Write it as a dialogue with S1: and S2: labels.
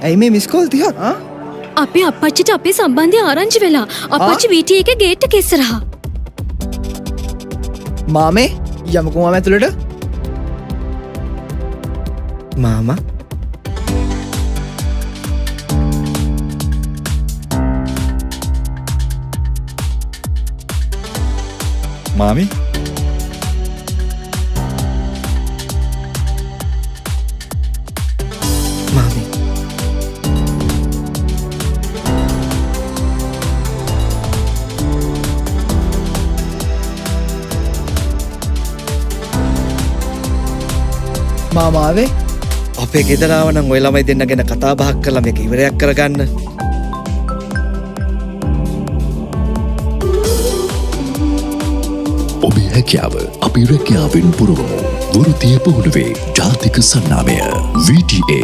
S1: ඇයි මේ miss call 30ක් ආ?
S2: අපේ අප්පච්චිට අපේ සම්බන්ධය ආරංචි වෙලා. අප්පච්චි VT එකේ ගේට් එක ඉස්සරහා.
S1: මාමේ යමුකෝ මාමා ඇතුළට.
S3: මාමා
S4: මාමි
S3: මාමේ
S1: මාමා ආවේ.
S3: අපේ ගෙදර ආව නම් ඔය ළමයි දෙන්න ගැන කතා බහක් කරලා මේක ඉවරයක් කරගන්න.
S5: ඔබේ හැකියාව අපි රැකියාවෙන් පුරවමු. වෘත්තීය පුහුණුවේ ජාතික සන්නාමය VTA.